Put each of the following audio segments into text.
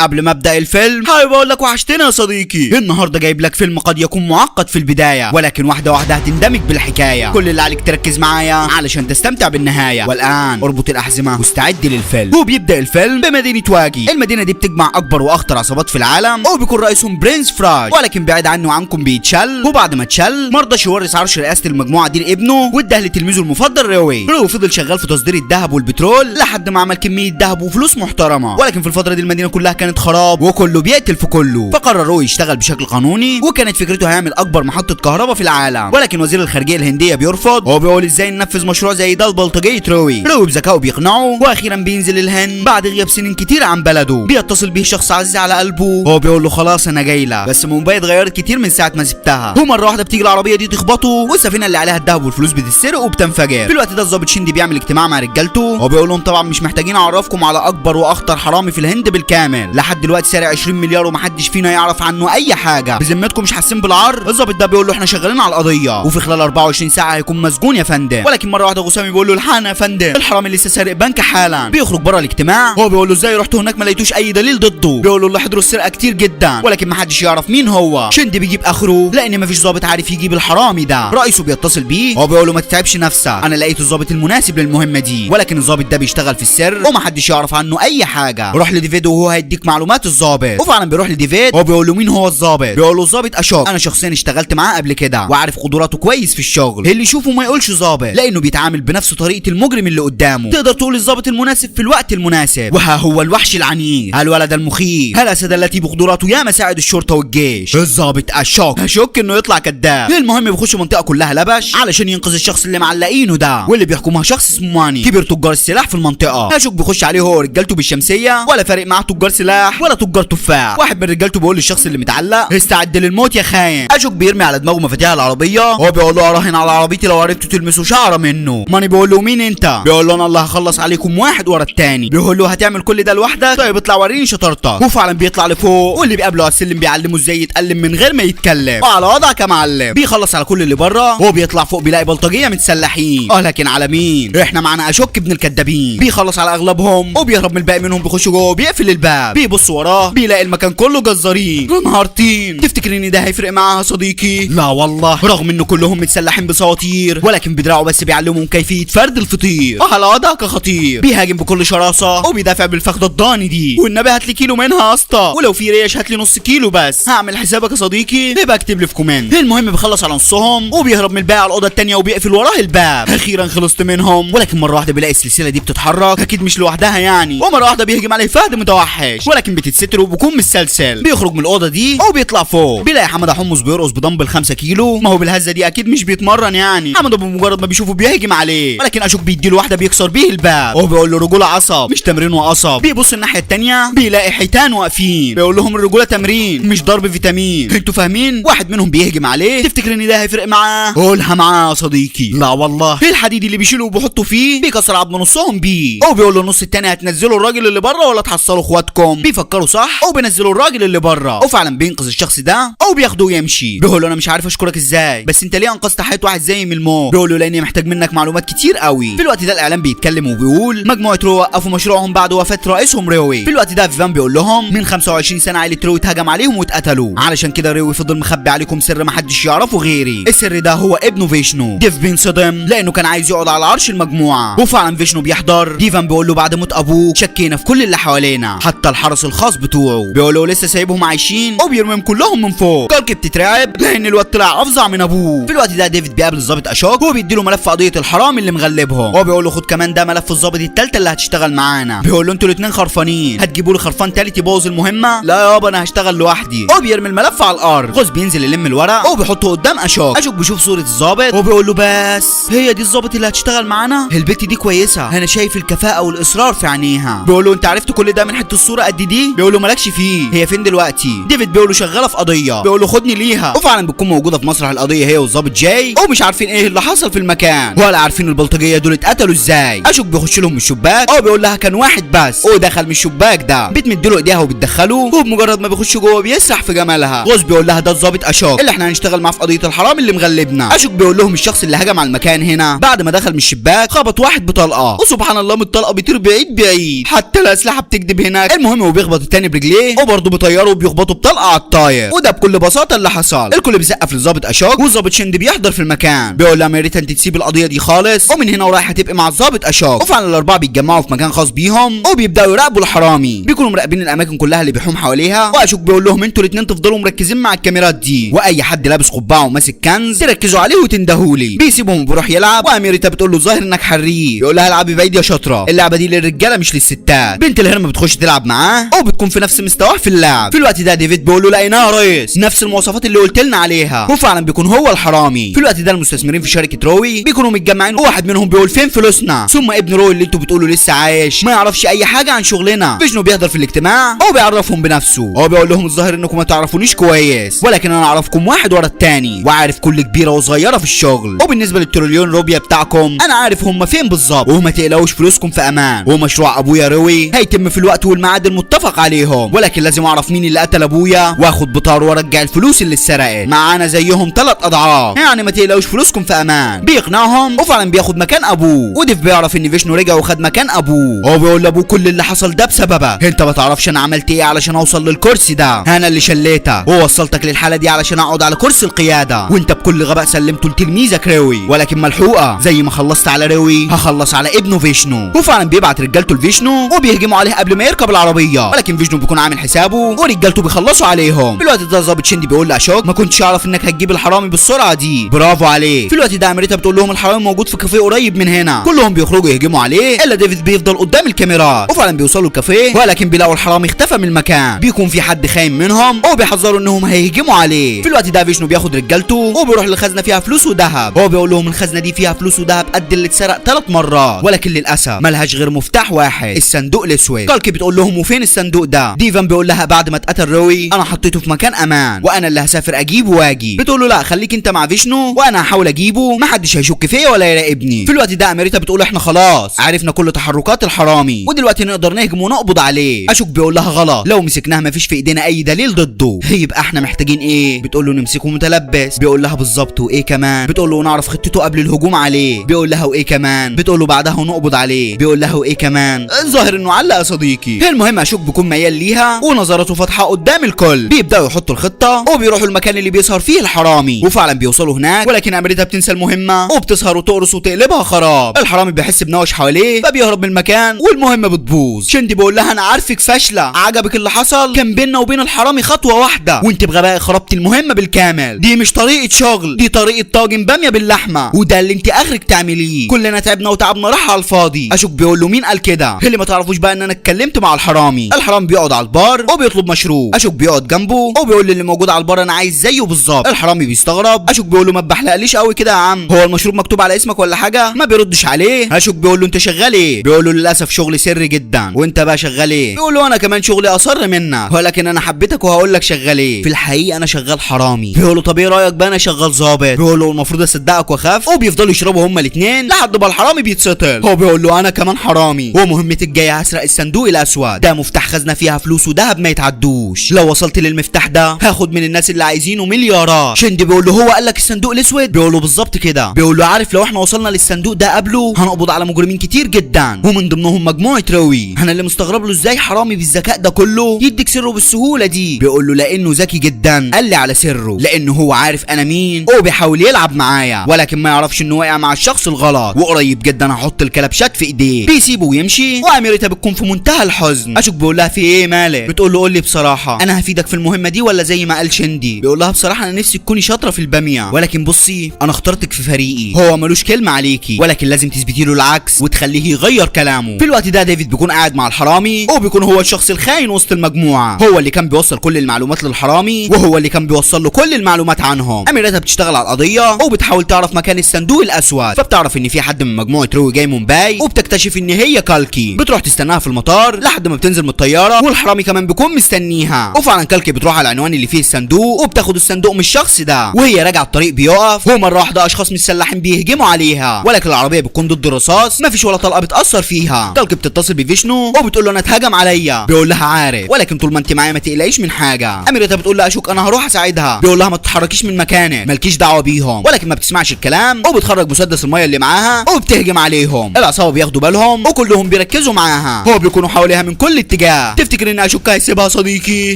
قبل ما ابدا الفيلم حابب اقول لك وحشتنا يا صديقي. النهارده جايب لك فيلم قد يكون معقد في البداية، ولكن واحدة واحدة هتندمج بالحكاية. كل اللي عليك تركز معايا علشان تستمتع بالنهاية. والان اربط الاحزمه واستعد للفيلم. وبيبدا الفيلم بمدينة واجي. المدينة دي بتجمع اكبر واخطر عصابات في العالم، وبيكون رئيسهم برنس فراج، ولكن بعيد عنه وعنكم بيتشل. وبعد ما اتشل مرضاش يورث عرش رئاسة المجموعة دي لابنه، واداه لتلميذه المفضل روي. روي فضل شغال في تصدير الذهب والبترول لحد ما عمل كمية ذهب وفلوس محترمه، ولكن في الفترة دي المدينة كلها كانت خراب وكله بيقتل في كله. فقرر روي يشتغل بشكل قانوني، وكانت فكرته هيعمل اكبر محطة كهرباء في العالم، ولكن وزير الخارجية الهندية بيرفض. هو بيقول ازاي ننفذ مشروع زي ده لبلطجيه روي. روي بذكائه بيقنعه، واخيرا بينزل الهند بعد غياب سنين كتير عن بلده. بيتصل بيه شخص عزيز على قلبه، هو بيقول له خلاص انا جاي لك، بس مومباي اتغيرت كتير من ساعة ما سبتها. ومرة واحدة بتيجي العربية دي تخبطه، والسفينة اللي عليها الذهب والفلوس بتتسرق وبتنفجر. في الوقت ده الضابط شندي بيعمل اجتماع مع رجالته، هو بيقول لهم طبعا مش محتاجين اعرفكم على اكبر واخطر حرامي في الهند بالكامل، لحد دلوقتي سارق 20 مليار ومحدش فينا يعرف عنه اي حاجة، بذمتكم مش حاسين بالعار؟ الضابط ده بيقول له احنا شغالين على القضية، وفي خلال 24 ساعة هيكون مسجون يا فندم. ولكن مرة واحدة غسامي بيقول له الحقنا يا فندم، الحرامي لسه سارق بنك حالا. بيخرج بره الاجتماع، هو بيقول له ازاي رحت هناك ما لقيتوش اي دليل ضده؟ بيقول له اللي حضروا السرقة كتير جدا، ولكن محدش يعرف مين هو. شندي بيجيب اخره لان مفيش ضابط عارف يجيب الحرامي ده. رئيسه بيتصل بيه، هو بيقول له ما تتعبش نفسك، انا لقيت الضابط المناسب للمهمه دي، ولكن الضابط ده بيشتغل في السر ومحدش يعرف عنه اي حاجة. روح لديفيد وهو هيديك معلومات الضابط. وفعلا بيروح لديفيد، هو بيقول له مين هو الضابط؟ بيقول له الضابط اشوك، انا شخصيا اشتغلت معاه قبل كده وعارف قدراته كويس في الشغل، اللي يشوفه ما يقولش ضابط لانه بيتعامل بنفس طريقه المجرم اللي قدامه، تقدر تقول الضابط المناسب في الوقت المناسب. وها هو الوحش العنيف، الولد المخيف، الاسد التي بقدراته ياما ساعد الشرطة والجيش، الضابط اشوك. اشك انه يطلع كذاب. المهم بيخش منطقة كلها لبش علشان ينقذ الشخص اللي معلقينه ده، واللي بيحكمها شخص اسمه ماني، كبير تجار السلاح في المنطقة. اشوك بيخش عليه هو ورجالته بالشمسيه، ولا فارق معاه تجار سلاح ولا تجار تفاح. واحد من رجالته بيقول للشخص اللي متعلق استعد للموت يا خاين. اشوك بيرمي على دماغه مفاتيح العربية، هو بيقول له اراهن على عربيتي لو عرفتوا تلمسوا شعره منه. ماني بيقول له مين انت؟ بيقول له انا اللي هخلص عليكم واحد ورا التاني. بيقول له هتعمل كل ده لوحدك؟ طيب اطلع وريني شطارتك. وفعلا بيطلع لفوق، واللي بيقابله على السلم بيعلمه ازاي يتألم من غير ما يتكلم، وعلى وضعك يا معلم. بيخلص على كل اللي بره، هو بيطلع فوق بيلاقي بلطجيه متسلحين، لكن على مين؟ احنا معانا اشوك ابن الكدابين. بيخلص على اغلبهم وبيهرب من الباقي منهم، بيخش جوه وبيقفل الباب، بيبص وراه بيلاقي المكان كله جزارين. يا نهار طين، تفتكر ان ده هيفرق معاها صديقي؟ لا والله، رغم ان كلهم متسلحين بسواطير، ولكن بدراعه بس بيعلمهم كيفية فرد الفطير. على وضعك يا خطير. بيهاجم بكل شراسة وبيدافع بالفخده الضاني دي، والنبي هات لي كيلو منها يا اسطى، ولو في ريش هات لي نص كيلو بس. هعمل حسابك يا صديقي، يبقى اكتب لي في comment. المهم بيخلص على نصهم وبيهرب من الباقي على الاوضة الثانية وبيقفل وراه الباب. اخيرا خلصت منهم، ولكن مرة واحدة بيلاقي السلسلة دي بتتحرك، اكيد مش لوحدها يعني. ومرة واحدة بيهجم عليه فهد متوحش، ولكن بتتستر وبيكون متسلسل. بيخرج من الاوضة دي وبيطلع فوق، بيلاقي حمادة حمص بيرقص بدمبل 5 كيلو، ما هو بالهزه دي اكيد مش بيتمرن يعني. حمادة بمجرد ما بيشوفه بيهجم عليه، ولكن اشوك بيديله واحدة بيكسر بيه الباب، وهو بيقول له رجوله عصب مش تمرين وقصب. بيبص الناحية الثانية بيلاقي حيتان واقفين، بيقول لهم الرجولة تمرين مش ضرب فيتامين، انتوا فاهمين؟ واحد منهم بيهجم عليه، تفتكر ان ده هيفرق معاه؟ قولها معاه يا صديقي. لا والله، الحديد اللي بيشيله وبيحطه فيه بيكسر عظم نصهم بيه، وبيقول له النص الثاني هتنزلوا الراجل اللي بره ولا تحصلوا اخواتكم؟ بيفكروا صح وبينزلوا الراجل اللي بره، وفعلا بينقذ الشخص ده او بياخده ويمشي. بيقول له انا مش عارف اشكرك ازاي، بس انت ليه انقذت حياة واحد زي من الموت؟ بيقول له لاني محتاج منك معلومات كتير قوي. في الوقت ده الاعلام بيتكلم وبيقول مجموعة رو وقفوا مشروعهم بعد وفاه رئيسهم روي. في الوقت ده فيفان بيقول لهم من 25 سنة عائلة روي اتهجم عليهم واتقتلوا، علشان كده روي فضل مخبي عليكم سر محدش يعرفه غيري، السر ده هو ابنه فيشنو. ديف بينصدم لانه كان عايز يقعد على عرش المجموعة، وفعلا فيشنو بيحضر. ديفان بيقول له بعد موت ابوه شكينا في كل اللي حوالينا حتى الحرس الخاص بتوعه، بيقول له لسه سايبهم عايشين وبيرميهم كلهم من فوق. كالكي بتترعب لان الواد طلع افظع من ابوه. في الوقت ده ديفيد بيقابل الضابط اشوك وبيدي له ملف قضية الحرامي اللي مغلبهم، هو بيقول له خد كمان ده ملف الضابط الثالثة اللي هتشتغل معانا. بيقول له انتوا الاثنين خرفانين، هتجيبوا لي خرفان ثالث يبوظ المهمة؟ لا يابا انا هشتغل لوحدي. وبيرمي الملف على الارض. غوز بينزل يلم الورق وبيحطه قدام اشوك. اشوك بيشوف صوره الضابط وبيقول له بس هي دي الضابط اللي هتشتغل معانا؟ البت دي كويسة، انا شايف الكفاءة والاصرار في عينيها. بيقول له انت عرفت كل ده من حتة الصورة قد دي؟ بيقول له مالكش فيه، هي فين دلوقتي؟ ديفيد بيقول له شغالة في قضية. بيقول له خدني ليها. وفعلا بتكون موجودة في مسرح القضية هي والضابط جاي، ومش عارفين ايه اللي حصل في المكان ولا عارفين البلطجيه دول اتقتلوا ازاي. اشوك بيخش لهم من الشباك، او بيقول لها كان واحد بس ودخل من الشباك ده، بتمد له ايديها وبتدخله، وبمجرد ما بيخش جوه بيسرح في جمالها. غوز بيقول لها ده الضابط اشوك اللي احنا هنشتغل معاه في قضية الحرام اللي مغلبنا. اشوك بيقول لهم الشخص اللي هجم على المكان هنا بعد ما دخل من الشباك خبط واحد بطلقه، وسبحان الله من الطلقة بيطير بعيد بعيد، حتى الاسلحة بتكذب هناك. المهم وبيخبط التاني برجليه وبرضه بيطيره وبيخبطه بطلقه على الطاير. وده بكل بساطة اللي حصل. الكل بيسقف للظابط اشوك، والظابط شندي بيحضر في المكان، بيقول لاميريتا انت تسيب القضية دي خالص ومن هنا ورايح هتبقي مع الظابط اشوك. وفعلا الاربعة بيتجمعوا في مكان خاص بيهم وبيبداوا يراقبوا الحرامي، بيكونوا مراقبين الاماكن كلها اللي بيحوم حواليها. واشوك بيقول لهم انتوا الاثنين تفضلوا مركزين مع الكاميرات دي، واي حد لابس قبعه وماسك كنز تركزوا عليه وتندهولي. بيسيبهم وبيروح يلعب، واميريتا بتقول له ظاهر انك حريف، بيقول لها العبي بعيد يا شاطرة، اللعبة دي للرجاله مش للستات. بنت الهرم بتخش تلعب معاه وبتكون في نفس مستواه في اللعب. في الوقت ده ديفيد بيقول له لقيناها يا ريس، نفس المواصفات اللي قلت لنا عليها، وفعلا بيكون هو الحرامي. في الوقت ده المستثمرين في شركة روي بيكونوا متجمعين، وواحد منهم بيقول فين فلوسنا، ثم ابن روي اللي انتوا بتقولوا لسه عايش ما يعرفش اي حاجة عن شغلنا. فيشنو بيحضر في الاجتماع وبيعرفهم بنفسه، هو بيقول لهم الظاهر انكم ما تعرفونيش كويس، ولكن انا اعرفكم واحد ورا التاني وعارف كل كبيرة وصغيره في الشغل. وبالنسبة للتريليون روبيا بتاعكم انا عارف هم فين بالظبط، وما تقلقوش فلوسكم في امان، ومشروع ابويا روي هيتم في الوقت والميعاد المتفق عليهم، ولكن لازم اعرف مين اللي قتل ابويا واخد بطار وارجع الفلوس اللي اتسرقت، معانا زيهم 3 اضعاف، يعني ما تقلقوش فلوسكم في امان. بيقنعهم وفعلا بياخد مكان ابوه، وديف بيعرف ان فيشنو رجع وخد مكان ابوه. هو بيقول لابوه كل اللي حصل ده بسببك، انت ما تعرفش انا عملت ايه علشان اوصل للكرسي ده، انا اللي شليتك ووصلتك للحالة دي علشان اقعد على كرسي القيادة، وانت بكل غباء سلمته لتلميذك روي، ولكن ملحوقه زي ما خلصت على روي هخلص على ابنه فيشنو. وفعلا بيبعت رجالته لفيشنو وبيهجموا عليه قبل ما يركب العربية، ولكن فيشنو بيكون عامل حسابه ورجالته بيخلصوا عليهم. في الوقت ده الظابط شندي بيقول لاشوك ما كنتش اعرف انك هتجيب الحرامي بالسرعة دي، برافو عليك. في الوقت ده امريتا بتقول لهم الحرامي موجود في كافيه قريب من هنا، كلهم بيخرجوا يهجموا عليه الا ديفيد بيفضل قدام الكاميرات. وفعلا بيوصلوا الكافيه، ولكن بيلاقوا الحرامي اختفى من المكان، بيكون في حد خاين منهم وبيحذروا انهم هيهجموا عليه. في الوقت ده فيشنو بياخد رجالته وبيروح للخزنه فيها فلوس وذهب، هو بيقول لهم الخزنة دي فيها فلوس وذهب قد اللي اتسرق 3 مرات، ولكن للاسف ملهاش غير مفتاح واحد، الصندوق الاسود. كالكي بتقول لهم وفين الصندوق ده؟ ديفان بيقول لها بعد ما اتقتل روي انا حطيته في مكان امان وانا اللي هسافر اجيبه واجي. بتقول له لا خليك انت مع فيشنو وانا هحاول اجيبه، محدش هيشك فيا ولا يراقبني. في الوقت ده امريتا بتقول احنا خلاص عرفنا كل تحركات الحرامي ودلوقتي نقدر نهجم ونقبض عليه. اشوك بيقول لها غلط، لو مسكناه مفيش في ايدينا اي دليل ضده، يبقى احنا محتاجين ايه؟ بتقول له نمسكه متلبس. بيقول لها بالظبط وايه كمان؟ بتقول له نعرف خطته قبل الهجوم عليه. بيقول لها وايه كمان؟ بتقول له بعدها نقبض عليه. بيقول لها وايه كمان؟ الظاهر انه علق يا صديقي. المهم اشوك بيكون ميال ليها ونظراته فاتحة قدام الكل. بيبداوا يحطوا الخطة وبيروحوا المكان اللي بيسهر فيه الحرامي، وفعلا بيوصلوا هناك، ولكن امريتا بتنسى المهمة وبتسهر وتقرص وتقلبها خراب. الحرامي بيحس بنوش حواليه فبيهرب من المكان والمهمه بتبوظ. شندي بيقول لها انا عارفك فاشلة، عجبك اللي حصل؟ كان بيننا وبين الحرامي خطوة واحدة وانت بغباء خربتي المهمة بالكامل، دي مش طريقه شغل، دي طريقه طاجن باميه باللحمه، وده اللي انت اخرك تعمليه، كلنا تعبنا وتعبنا راح على الفاضي. اشوك بيقول له مين قال كده؟ اللي ما تعرفوش بقى ان انا اتكلمت مع الحرامي. الحرامي بيقعد على البار وبيطلب مشروب، اشوك بيقعد جنبه وبيقول للي موجود على البار انا عايز زيه بالظبط. الحرامي بيستغرب، اشوك بيقول له ما تبحلقليش قوي كده يا عم، هو المشروب مكتوب على اسمك ولا حاجة؟ ما بيردش عليه. اشوك بيقول له انت شغال ايه؟ بيقول له للاسف شغلي سري جدا. وانت بقى شغال ايه؟ بيقول له انا كمان شغلي اصر منك، ولكن انا حبيتك وهقول لك شغال ايه. في الحقيقة انا شغال حرامي. بيقول له طب ايه رايك بقى انا شغال ظابط؟ بيقول له المفروض اصدقك واخاف. وبيفضلوا يشربوا هما الاثنين لحد ما الحرامي بيتسطل. هو بيقول له انا كمان حرامي ومهمتي الجاية هسرق الصندوق الاسود ده، مفتاح خزنه فيها فلوس وذهب ما يتعدوش، لو وصلت للمفتاح ده هاخد من الناس اللي عايزينه مليارات. شندي بيقول له هو قال لك الصندوق الاسود؟ بيقول له بالظبط كده. بيقول له عارف لو احنا وصلنا للصندوق ده قبله هنقبض على مجرمين كتير جدا ومن ضمنهم مجموعة روي. انا اللي مستغرب له ازاي حرامي بالذكاء ده كله يديك سره بالسهولة دي. بيقول له لانه ذكي جدا، قال لي على سره لانه هو عارف انا مين وبيحاول يلعب معايا، ولكن ما يعرفش انه واقع مع الشخص الغلط، وقريب جدا هحط الكلبشات في ايديه. بيسيبه ويمشي واميرتها بتكون في منتهى الحزن. اشوك بيقول لها في ايه مالك؟ بتقول له قول لي بصراحة انا هفيدك في المهمة دي ولا زي ما قال شندي؟ بيقول لها بصراحة انا نفسي تكوني شاطرة في الباميه، ولكن بصي انا اخترتك في فريقي، هو ملوش كلمة عليكي، ولكن لازم تثبتي له العكس وتخليه يغير كلامه. في الوقت ده ديفيد بيكون قاعد مع الحرامي وبيكون هو الشخص الخاين وسط المجموعة، هو اللي كان بيوصل كل المعلومات للحرامي وهو اللي كان بيوصل له كل المعلومات عنهم. اميرتها بتشتغل على القضية وبتحاول تعرف مكان الصندوق الاسود، فبتعرف ان في حد من مجموعة روي جاي مومباي، وبتكتشف ان هي كالكي. بتروح تستناها في المطار لحد ما بتنزل من الطيارة والحرامي كمان بيكون مستنيها. وفعلا كالكي بتروح على العنوان اللي فيه الصندوق وبتاخد الصندوق من الشخص ده، وهي راجعه الطريق بيقف ومرة واحدة اشخاص مسلحين بيهجموا عليها، ولكن العربية بتكون ضد الرصاص مفيش ولا طلقه بتاثر فيها. كالكي بتتصل بفيشنو وبتقول له انا اتهجم عليا، بيقول لها عارف، ولكن طول ما انت معايا ما تقلقيش من حاجة. اميرتها بتقول لها اشوك انا هروح اساعدها، بيقول لها ما تتحركيش من مكانك مالكيش دعوه بيهم، ولكن ما بتسمعش الكلام وبتخرج مسدس المية اللي معاها وبتهجم عليهم. العصابة بياخدوا بالهم وكلهم بيركزوا معاها، هو بيكونوا حواليها من كل اتجاه. الاتجاه. تفتكر ان اشوك هيسيبها صديقي؟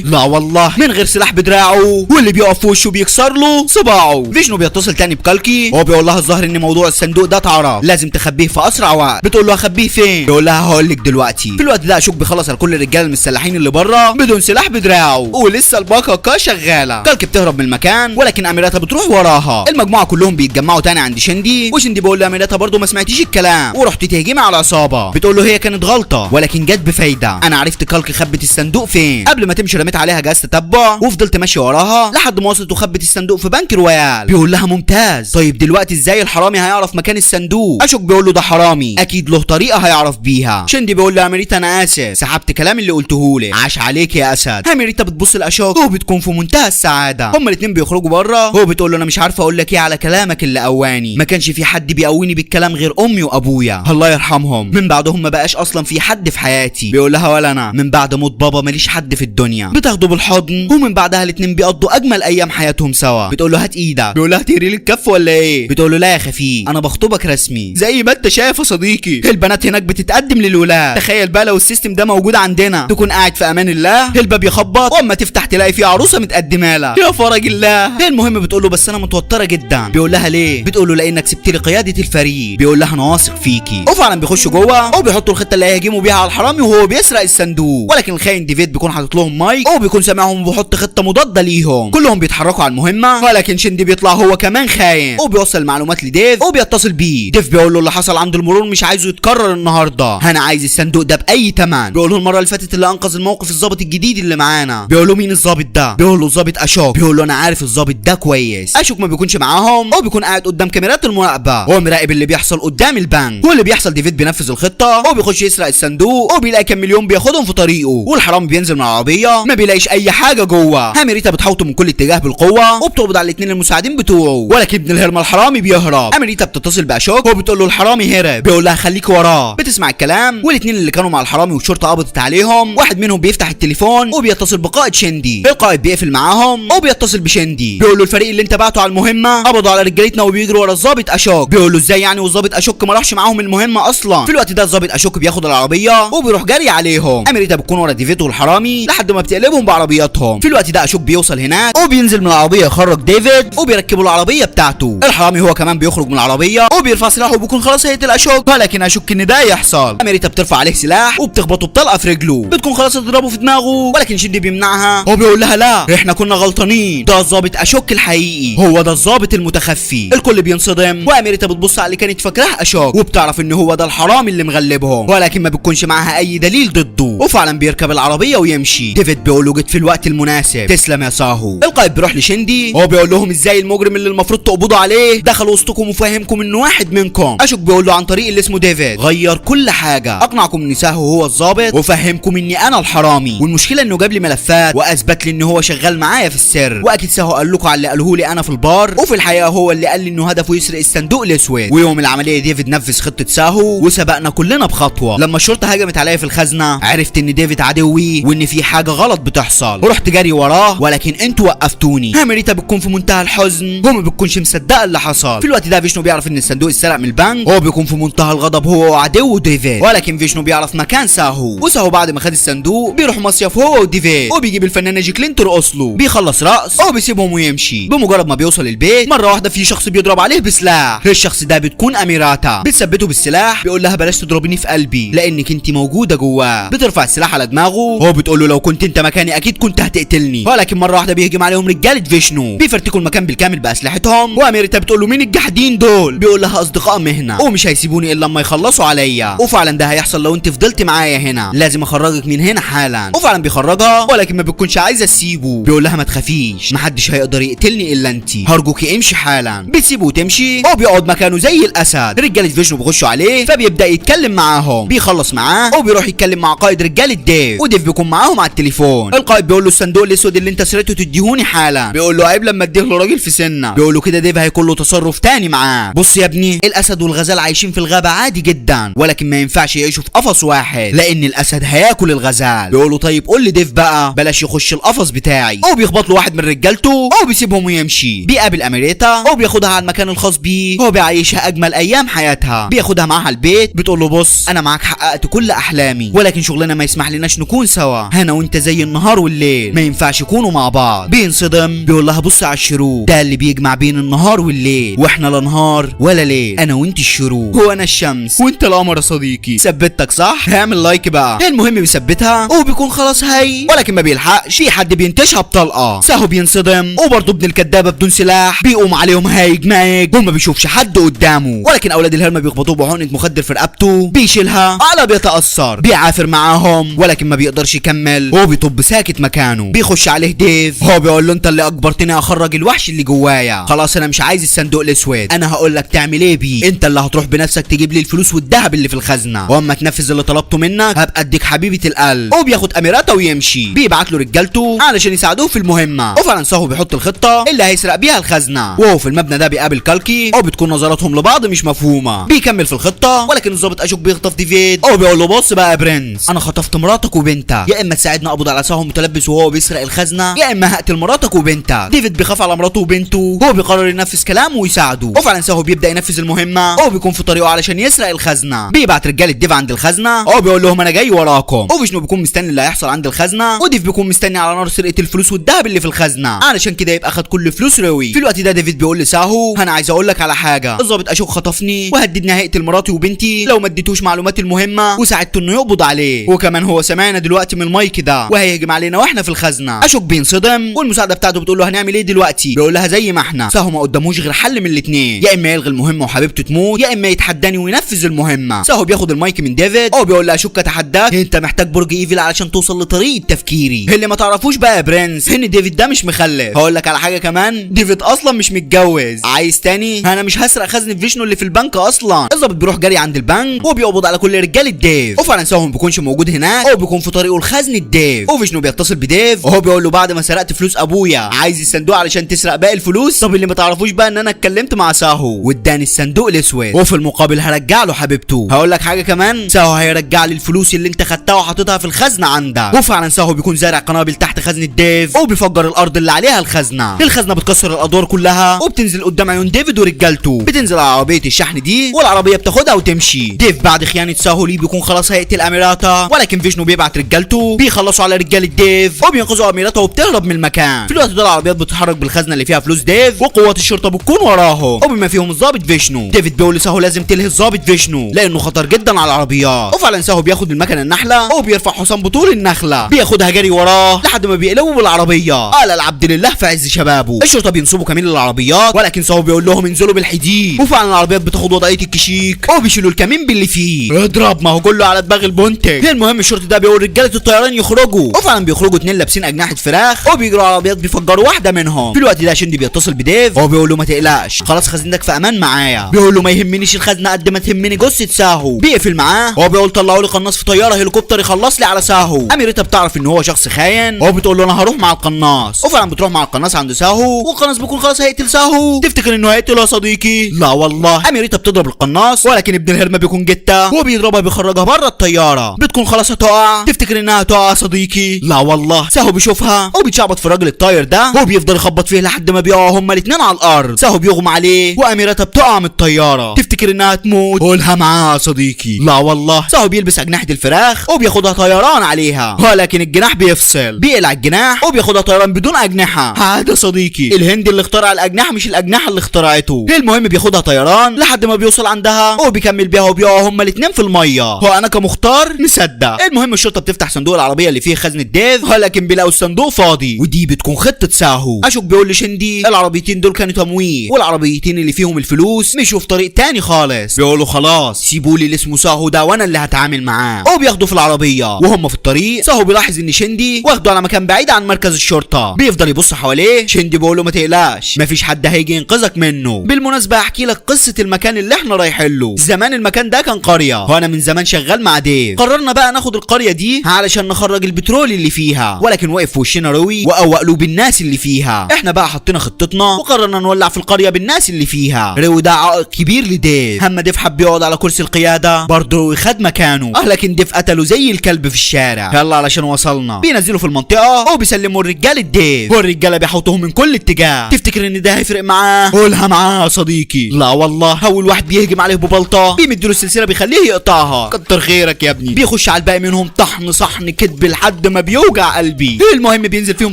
لا والله، من غير سلاح بدراعه، واللي بيقف في وشه بيكسر له صباعه. فيشنو بيتصل تاني بكالكي، هو بيقول لها الظاهر ان موضوع الصندوق ده اتعرف، لازم تخبيه في اسرع وقت. بتقول له اخبيه فين؟ بيقول لها هقول لك دلوقتي. في الوقت ده اشوك بيخلص على كل الرجالة المسلحين اللي بره بدون سلاح بدراعه، ولسه الباكاكا شغالة. كالكي بتهرب من المكان، ولكن اميراتا بتروح وراها. المجموعة كلهم بيتجمعوا تاني عند شندي، وشندي بيقول لاميراتا برضه ما سمعتيش الكلام ورحت تهجمي على العصابة. بتقول له هي كانت غلطه ولكن جت بفايده، انا عرفت كالكي خبت الصندوق فين. قبل ما تمشي رميت عليها جهاز تتبع وفضلت ماشية وراها لحد ما وصلت وخبت الصندوق في بنك رويال. بيقول لها ممتاز، طيب دلوقتي ازاي الحرامي هيعرف مكان الصندوق؟ اشوك بيقول له ده حرامي اكيد له طريقه هيعرف بيها. شندي بيقول لاميريتا انا اسف سحبت كلام اللي قلته لك، عاش عليك يا اسد. اميريتا بتبص لاشوك وبتكون في منتهى السعادة. هما الاثنين بيخرجوا بره، هو بتقول له انا مش عارفه اقول لك ايه على كلامك اللي قواني، ما كانش في حد بيقويني بالكلام غير امي وابويا الله يرحمهم، من بعدهم ما بقاش اصلا في حد في حياتي. بيقول لها ولا انا من بعد موت بابا ماليش حد في الدنيا. بتاخده بالحضن، ومن بعدها الاثنين بيقضوا اجمل ايام حياتهم سوا. بتقول له هات ايدك، بيقول لها تهري لي الكف ولا ايه؟ بتقول له لا يا خفيف انا بخطبك رسمي زي ما انت شايف يا صديقي. البنات هناك بتتقدم للولاد، تخيل بقى لو ال system ده موجود عندنا، تكون قاعد في امان الله الباب يخبط واما تفتح تلاقي في عروسه متقدمة لها، يا فرج الله. المهم بتقول له بس انا متوترة جدا. بيقول لها ليه؟ بتقول له لانك سبت لي قيادة الفريق. بيقول لها انا واثق فيكي. وفعلا بيخشوا جوه وبيحطوا الخطة اللي هيهاجموا بيها على الحرامي وهو بيسرق الصندوق، ولكن الخاين ديفيد بيكون حاطط لهم مايك وبيكون سامعهم وبيحط خطه مضادة ليهم. كلهم بيتحركوا على المهمة، ولكن شندي بيطلع هو كمان خاين وبيوصل المعلومات لديف وبيتصل بيه. ديف بيقول له اللي حصل عند المرور مش عايزه يتكرر النهارده، انا عايز الصندوق ده باي ثمن. بيقول له المرة اللي فاتت اللي انقذ الموقف الضابط الجديد اللي معانا. بيقول له مين الضابط ده؟ بيقول له الضابط اشوك. بيقول له انا عارف الضابط ده كويس. اشوك ما بيكونش معاهم، هو بيكون قاعد قدام كاميرات المراقبة، هو مراقب اللي بيحصل قدام البنك. واللي بيحصل ديفيد بينفذ الخطة، هو بيخش يسرق الصندوق وبيلاقي كام مليون بياخدهم في طريقه، والحرامي بينزل من العربية ما بيلاقيش اي حاجة جوه. اميريتا بتحوطه من كل اتجاه بالقوة وبتقبض على الاثنين المساعدين بتوعه، ولكن ابن الهرمه الحرامي بيهرب. اميريتا بتتصل باشوك وبتقول له الحرامي هرب. بيقول لها خليك وراه. بتسمع الكلام، والاثنين اللي كانوا مع الحرامي والشرطة قبضت عليهم. واحد منهم بيفتح التليفون وبيتصل بقائد شندي، القائد بيقفل معاهم وبيتصل بشندي بيقول له الفريق اللي انت بعته على المهمة قبضوا على رجالتنا وبيجروا ورا الضابط اشوك. بيقول له ازاي يعني والضابط اشوك ما راحش معاهم المهمة اصلا؟ في الوقت ده الضابط اشوك بياخد العربية وبيروح جري عليهم. اميريتا بتكون ورا ديفيد والحرامي لحد ما بتقلبهم بعربياتهم. في الوقت ده اشوك بيوصل هناك وبينزل من العربية يخرج ديفيد وبيركبوا العربية بتاعته. الحرامي هو كمان بيخرج من العربية وبيرفع سلاحه وبيكون خلاص هيقتل اشوك، ولكن اشوك ان ده يحصل. اميريتا بترفع عليه سلاح وبتخبطه بطلقه في رجله، بتكون خلاص تضربه في دماغه، ولكن شندي بيمنعها وبيقول لها لا احنا كنا غلطانين، ده الضابط اشوك الحقيقي، هو ده الضابط المتخفي. الكل بينصدم، واميريتا بتبص على اللي كانت فاكراه اشوك وبتعرف ان هو ده الحرامي اللي مغلبهم، ولكن ما بتكونش معاها اي دليل ضده. وفعلا بيركب العربية ويمشي. ديفيد بيقول له جيت في الوقت المناسب، تسلم يا ساهو. القائد بيروح لشندي هو بيقول لهم ازاي المجرم اللي المفروض تقبضوا عليه دخل وسطكم وفهمكم انه واحد منكم. اشوك بيقول له عن طريق اللي اسمه ديفيد غير كل حاجة، اقنعكم ان ساهو هو الضابط وفهمكم اني انا الحرامي، والمشكلة انه جاب لي ملفات واثبت لي ان هو شغال معايا في السر، واكيد ساهو قال لكم على اللي قاله لي انا في البار، وفي الحقيقة هو اللي قال لي انه هدفه يسرق الصندوق الاسود. ويوم العملية ديفيد نفذ خطه ساهو وسبقنا كلنا بخطوة. لما الشرطة هجمت عليا في الخزنة عرفت ان ديفيد عدوي وان في حاجة غلط بتحصل، ورحت جري وراه ولكن انتوا وقفتوني. اميريتا بتكون في منتهى الحزن وما بتكونش مصدقه اللي حصل. في الوقت ده فيشنو بيعرف ان الصندوق اتسرق من البنك، هو بيكون في منتهى الغضب هو وعدوه ديفيد، ولكن فيشنو بيعرف مكان ساهو. وساهو بعد ما خد الصندوق بيروح مصيف هو وديفيد وبيجيب الفنانة جاكلين ترقص له، بيخلص رقص وبيسيبهم ويمشي. بمجرد ما بيوصل البيت مرة واحدة في شخص بيضرب عليه بسلاح، الشخص ده بتكون اميراتا، بتثبته بالسلاح بيقول لها بلاش تضربيني في قلبي لانك انت موجودة جواه. بترفع السلاح على دماغه هو بتقول له لو كنت انت مكاني اكيد كنت هتقتلني، ولكن مرة واحدة بيهجم عليهم رجاله فيشنو بيفرتكوا المكان بالكامل باسلحتهم. واميريتا بتقول له مين الجحدين دول؟ بيقول لها اصدقاء مهنة ومش هيسيبوني الا لما يخلصوا عليا، وفعلا ده هيحصل لو انت فضلت معايا هنا، لازم اخرجك من هنا حالا. وفعلا بيخرجها ولكن ما بتكونش عايزه تسيبه، بيقول لها ما تخافيش محدش هيقدر يقتلني الا انت، هرجوكي امشي حالا. بتسيبه وتمشي وبيقعد مكانه زي الاسد. رجاله فيشنو بيخشوا عليه فبيبدا يتكلم معاهم، بيخلص معاه وبيروح يتكلم مع قائد رجاله ديف، وديف بيكون معاهم على التليفون. القائد بيقول له الصندوق الاسود اللي انت سرقته تديهوني حالا. بيقول له عيب لما اديه لراجل في سنة. بيقول له كده ديف هيكون له تصرف تاني معاه. بص يا ابني الاسد والغزال عايشين في الغابة عادي جدا، ولكن ما ينفعش يعيشوا في قفص واحد لان الاسد هياكل الغزال. بيقول له طيب قول لديف بقى بلاش يخش القفص بتاعي. او بيخبط له واحد من رجالته او بيسيبهم ويمشي. بيقابل اميريتا او بياخدها على المكان الخاص بيه، هو بيعيشها اجمل ايام حياتها. بياخدها معاها البيت، بتقول له بص انا معاك حققت كل احلامي، ولكن شغلنا عقلنا ما يسمح لناش نكون سوا، انا وانت زي النهار والليل، ما ينفعش يكونوا مع بعض. بينصدم، بيقول لها بص على الشروق، ده اللي بيجمع بين النهار والليل، واحنا لا نهار ولا ليل، انا وانت الشروق، هو انا الشمس وانت القمر يا صديقي. ثبتك صح؟ هعمل like بقى. المهم بيثبتها وبيكون خلاص هي، ولكن ما بيلحقش، في حد بينتشها بطلقه. ساهو بينصدم، وبرضه ابن الكدابه بدون سلاح بيقوم عليهم هايج مايج وما بيشوفش حد قدامه، ولكن اولاد الهرمه بيخبطوه بحقنه مخدر في رقبته، بيشيلها على بيتاثر، بيعافر معاهم ولكن ما بيقدرش يكمل وبيطب ساكت مكانه. بيخش عليه ديف، هو بيقول له انت اللي اجبرتني اخرج الوحش اللي جوايا، خلاص انا مش عايز الصندوق الاسود، انا هقول لك تعمل ايه بيه، انت اللي هتروح بنفسك تجيب لي الفلوس والذهب اللي في الخزنة، واما تنفذ اللي طلبته منك هبقى اديك حبيبه القلب. وبياخد اميراته ويمشي، بيبعت له رجالته علشان يساعدوه في المهمة. وفعلا ساهو بيحط الخطة اللي هيسرق بيها الخزنة، وهو في المبنى ده بيقابل كالكي وبتكون نظراتهم لبعض مش مفهومه. بيكمل في الخطة، ولكن الضابط اشوك بيخطف ديفيد وبيقول له بص بقى يا برنس، انا خطفت مراتك وبنتك، يا اما تساعدنا اقبض على ساهو متلبس وهو بيسرق الخزنة، يا اما هقتل مراتك وبنتك. ديفيد بيخاف على مراته وبنته، هو بيقرر ينفذ كلامه ويساعده. وفعلا ساهو بيبدا ينفذ المهمة وبيكون في طريقه علشان يسرق الخزنة. بيبعت رجاله ديف عند الخزنة وبيقول لهم انا جاي وراكم، وفيشنو بيكون مستني اللي هيحصل عند الخزنة، وديف بيكون مستني على نار سرقه الفلوس والذهب اللي في الخزنة علشان كده يبقى خد كل فلوس روي. في الوقت ده ديفيد بيقول لساهو انا عايز اقول لك على حاجة، الضابط اشوك خطفني وهددني هيقتل مراتي وبنتي لو ما اديتوش معلومات المهمة وساعدته انه يقبض عليه، وكمان هو سمعنا دلوقتي من المايك ده وهيهجم علينا واحنا في الخزنة. اشوك بينصدم، والمساعدة بتاعته بتقول له هنعمل ايه دلوقتي؟ بيقول لها زي ما احنا. ساهو ما قداموش غير حل من الاثنين، يا اما يلغي المهمة وحبيبته تموت، يا اما يتحداني وينفذ المهمة. ساهو بياخد المايك من ديفيد وبيقول له اشوك اتحداك، انت محتاج برج ايفل علشان توصل لطريقه تفكيري. اللي ما تعرفوش بقى يا برنس ان ديفيد ده مش مخلف. هقول لك على حاجة كمان، ديفيد اصلا مش متجوز. عايز تاني؟ انا مش هسرق خزنه فيشنو اللي في البنك اصلا. الظابط بيروح جري عند البنك وبيقبض على كل رجاله ديف، وفعلا ساهو ما بيكونش موجود هناك وبيكون في طريقه لخزنة ديف. وفيشنو بيتصل بديف وهو بيقول له بعد ما سرقت فلوس ابويا عايز الصندوق علشان تسرق باقي الفلوس. طب اللي ما تعرفوش بقى ان انا اتكلمت مع ساهو واداني الصندوق الاسود، وفي المقابل هرجع له حبيبته. هقول لك حاجة كمان، ساهو هيرجع لي الفلوس اللي انت خدتها وحطيتها في الخزنة عندك. وفعلا ساهو بيكون زارع قنابل تحت خزنه ديف وبيفجر الارض اللي عليها الخزنة. الخزنة بتكسر الادوار كلها وبتنزل قدام عيون ديفيد ورجالته، بتنزل على عربية الشحن دي والعربية بتاخدها وتمشي. ديف بعد خيانة ساهو ليه بيكون خلاص هيقتل اميراتا، ولكن فيشنو بيبعت رجالته بيخلصوا على رجاله ديف وبينقذوا اميراتا وبتهرب من المكان. في الوقت ده العربيات بتتحرك بالخزنه اللي فيها فلوس ديف وقوات الشرطة بتكون وراهم وبما فيهم الضابط فيشنو. ديفيد بيقول لساهو لازم تلهي الضابط فيشنو لانه خطر جدا على العربيات. وفعلا ساهو بياخد المكنه النحلة وبيرفع حصان بطول النخلة، بياخدها جري وراه لحد ما بيقلبوا بالعربية. قال العبد لله في عز شبابه. الشرطة بينصبوا كمين للعربيات، ولكن ساهو بيقول لهم انزلوا بالحديد، وفعلا العربيات بتاخد وضعية الكشيك وبيشيلوا الكمين باللي فيه. اضرب، ما هو كله على دماغ البنتج. المهم الشرطي ده بيقول رجاله الطيران يخرجوا، وفعلا بيخرجوا اتنين لابسين اجنحة فراخ وبيجروا عربيات بيفجروا واحدة منهم. في الوقت ده شندي بيتصل بديف وهو بيقول له ما تقلقش خلاص خزنتك في امان معايا. بيقول له ما يهمنيش الخزنة قد ما تهمني جثة ساهو. بيقفل معاه وهو بيقول طلعوا لي قناص في طيارة هليكوبتر يخلص لي على ساهو. اميرتها بتعرف ان هو شخص خاين وهو بتقول له انا هروح مع القناص، وفعلا بتروح مع القناص عند ساهو، والقناص بيكون خلاص هيقتل ساهو. تفتكر انه هيقتله يا صديقي؟ لا والله. اميرتها بتضرب القناص، ولكن ابن الهرمه بيكون جته وبيضربها بيخرجها بره الطيارة، بتكون خلاص هتقع. تفتكر انها هتقع يا صديقي؟ لا والله. ساهو بيشوفها وبيتشعبط في الراجل الطاير ده وبيفضل يخبط فيه لحد ما بيقعوا هما الاثنين على الارض. ساهو بيغمى عليه واميرتها بتقع من الطيارة. تفتكر انها تموت؟ قولها معاها يا صديقي. لا والله. ساهو بيلبس اجنحة الفراخ وبياخدها طيران عليها، ولكن الجناح بيفصل، بيقلع الجناح وبياخدها طيران بدون اجنحة. عادي يا صديقي، الهندي اللي اخترع الاجنحة مش الاجنحة اللي اخترعته. المهم بياخدها طيران لحد ما بيوصل عندها وبيكمل بيها وبيقعوا هما الاثنين في المية. هو انا كمختار مصدق. المهم الشرطة بتفتح صندوق العربية اللي فيه خزنه ديف، ولكن بيلاقوا الصندوق فاضي، ودي بتكون خطه ساهو. اشوك بيقول لشندي العربيتين دول كانوا تمويه، والعربيتين اللي فيهم الفلوس مشوا في طريق تاني خالص. بيقولوا خلاص سيبوا لي اللي اسمه ساهو ده وانا اللي هتعامل معاه. وبياخدوا في العربية وهم في الطريق ساهو بيلاحظ ان شندي واخده على مكان بعيد عن مركز الشرطة. بيفضل يبص حواليه. شندي بيقول له ما تقلقش مفيش حد هيجي ينقذك منه. بالمناسبة هحكي لك قصة المكان اللي احنا رايحين له. زمان المكان ده كان قرية، وانا من زمان شغال مع ديف. قررنا بقى ناخد القرية دي علشان نخرج البترول اللي فيها، ولكن وقف في وشنا روي وقوى قلوب الناس اللي فيها. احنا بقى حطينا خطتنا وقررنا نولع في القرية بالناس اللي فيها. روي ده عائق كبير لديف. اما ديف حب يقعد على كرسي القيادة برضه روي خد مكانه، لكن ديف قتله زي الكلب في الشارع. يلا علشان وصلنا. بينزلوا في المنطقة وبيسلموا الرجالة ديف، والرجاله بيحوطوهم من كل اتجاه. تفتكر ان ده هيفرق معاه؟ قولها معاه يا صديقي. لا والله. اول واحد بيهجم عليه ببلطه، بيمدله السلسلة بيخليه يقطعها. كتر خيرك يا ابني. بيخش عليه الباقي منهم طحن صحن كدب لحد ما بيوجع قلبي. المهم بينزل فيهم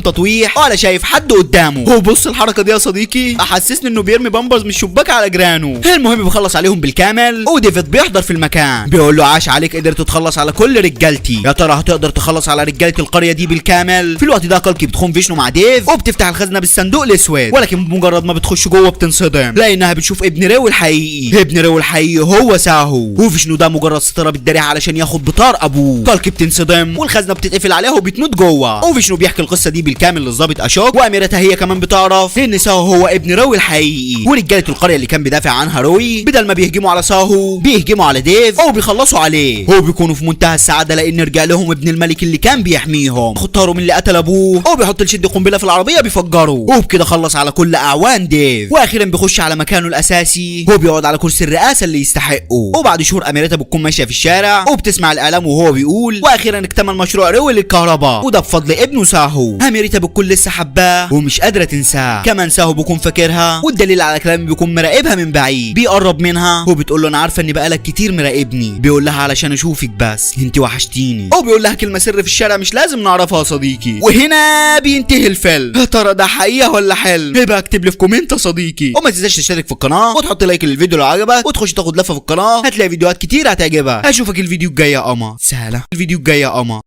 تطويح ولا شايف حد قدامه. هو بص الحركة دي يا صديقي احسسني انه بيرمي بامبرز من الشباك على جيرانه. المهم بيخلص عليهم بالكامل، وديفيد بيحضر في المكان، بيقول له عاش عليك، قدرت تخلص على كل رجالتي، يا ترى هتقدر تخلص على رجاله القرية دي بالكامل؟ في الوقت ده كالكي بتخون فيشنو مع ديف وبتفتح الخزنة بالصندوق الاسود، ولكن بمجرد ما بتخش جوه بتنصدم لانها بتشوف ابن ريو الحقيقي. ابن ريو الحقيقي هو ساهو، وفيشنو ده مجرد ستارة بتداريها علشان ياخد بطار ابوه. كالكي بتنصدم والخزنه بتتقفل عليها وبتموت جوه. وفيشنو بيحكي القصة دي بالكامل للظابط اشوك، واميرتها هي كمان بتعرف ان ساهو هو ابن روي الحقيقي. ورجاله القرية اللي كان بيدافع عنها روي بدل ما بيهجموا على ساهو بيهجموا على ديف او بيخلصوا عليه. هو بيكونوا في منتهى السعادة لان رجع لهم ابن الملك اللي كان بيحميهم. خد من اللي قتل ابوه او بيحط الشد قنبلة في العربية بيفجره، وبكده خلص على كل اعوان ديف. واخيرا بيخش على مكانه الاساسي، هو بيقعد على كرسي الرئاسة اللي يستحقه. وبعد شهور اميرتها بتكون ماشية في الشارع وبتسمع الاعلام وهو بيقول واخيرا اكتمل مشروع روي للكهرباء، وده بفضل ابنه ساهو. اميرتها بتكون لسه حباه ومش قادرة تنساه، كمان ساهو بيكون فاكرها، والدليل على كلامه بيكون مراقبها من بعيد. بيقرب منها وبتقول له انا عارفه ان بقالك كتير مراقبني، بيقول لها علشان اشوفك بس انت وحشتيني، او بيقول لها كلمة سر في الشارع مش لازم نعرفها يا صديقي. وهنا بينتهي الفيلم. يا ترى ده حقيقة ولا حلم؟ يبقى اكتب لي في comment يا صديقي، وما تنساش تشترك في القناة وتحط like للفيديو لو عجبك، وتخش تاخد لفه في القناة هتلاقي فيديوهات كتير هتعجبك. اشوفك الفيديو الجاي يا قمر. سهلة الفيديو الجاي يا قمر.